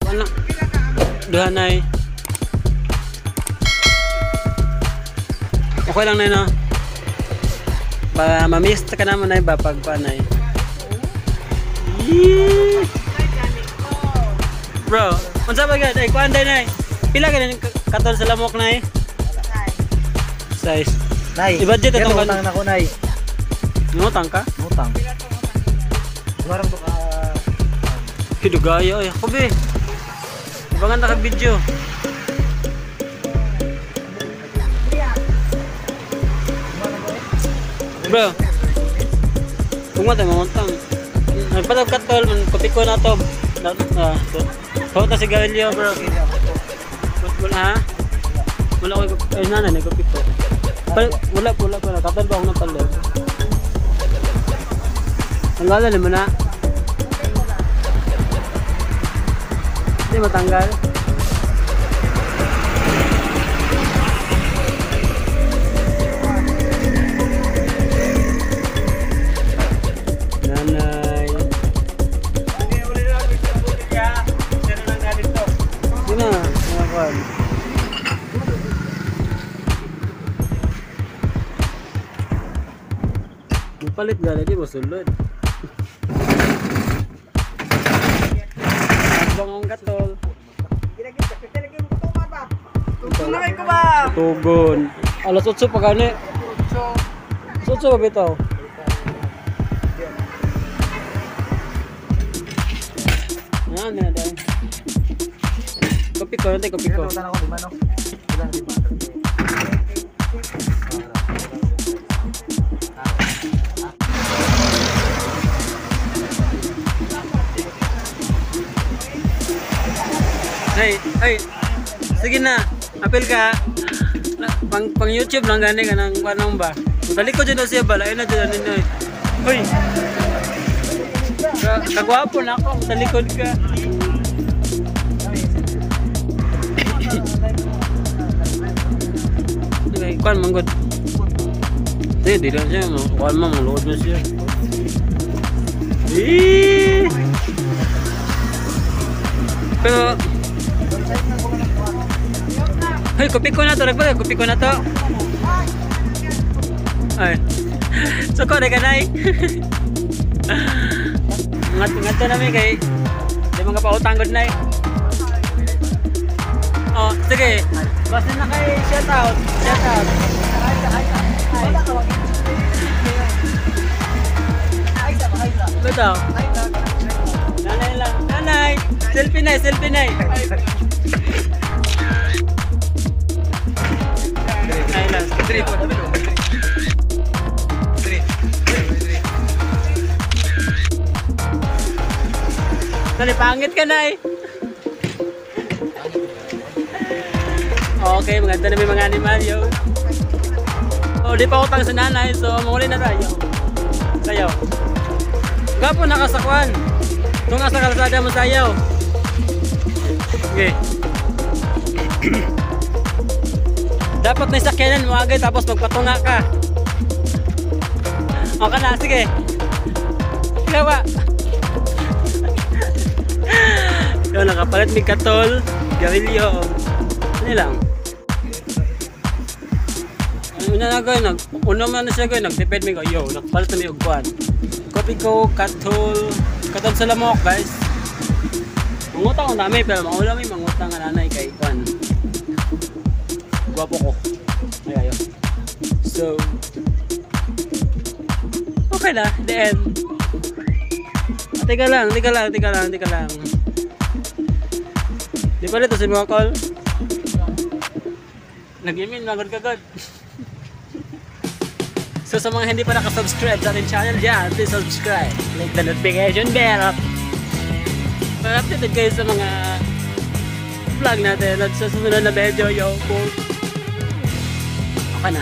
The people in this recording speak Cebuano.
Ano? Duha nay. Okay lang na no? Para ma-miss ka naman ay ba pag panay. Bro, unsa ba gad? Ay kuan day nay. Pila ka katol sa lamok nay? Size. Nay. I-budget itong utang na ko nay. Ngutang ka? Utang. Warang to ka. Hidugayo ay ako be. Ibangan na ka video. Bro. Kung mata mangutang. Nagpatag katol man kopi ko na to. So ta sigarilyo bro. Wala ha? Wala ko ay nana ni kopi ko. Wala wala wala katol ba akong napalit. Tanggalan mo na. Hindi matanggal. Nanay. Hindi na, mga. Palit gani di mo sulod. Bangong katol. Tugon. Alas 8 pa gani. Alas 8 pa bitaw. Ah, na dai. Kopi ko, nanti kopi ko. Utang ako lima no. Ilan lima? Hey, hey. Sige na. Apel ka. Pang pang YouTube lang gani kanang kanang ba. Balik ko dyan na siya ba? Lain na dyan na. Hoy. Kagwapo na ako. Sa likod ka. Okay, kuan manggod. Sige, di lang siya. Kuan mo, maluod mo siya. Eee! Pero hey, kopi ko na to. Nagpala, kopi ko na to. Ay. Suko na ka, nay. Ngat na namin kay di mga pautang good nay. Oh, sige. Basta na kay shout out. Shout out. Beto. Nanay lang. Nanay. Selfie nay, selfie nay. Ay lang. 3 3 3. Dali, pangit ka na eh. Okay, maganda na may mga animal yo. Oh, di pa utang sa nanay, so manguli na tayo. Sayaw. Gapo nakasakwan. Tunga sa kalsada mo sayaw. Okay. Dapat na sakyanan mo agad tapos magpatunga ka. Okay na, sige. Gawa. Yun, nakapalit may katol, garilyo. Ano lang? Una na gawin, una man na siya gawin, nagtipid may go, yo, nakapalit na may ugkuan. Kopi ko, katol, katol sa lamok, guys. Mangutang ang dami, pero maula may mangutang ang nanay kay kuan. Gwapo ko. Ay, ayo. So, okay na, the end. Ah, teka lang, teka lang, teka lang, teka lang. Di pa rito si mga call? Nag-email, nagod kagod. So sa mga hindi pa nakasubscribe sa ating channel dyan, please subscribe. Click the notification bell. Para updated kayo sa mga vlog natin at sa susunod na video, yo. Okay na.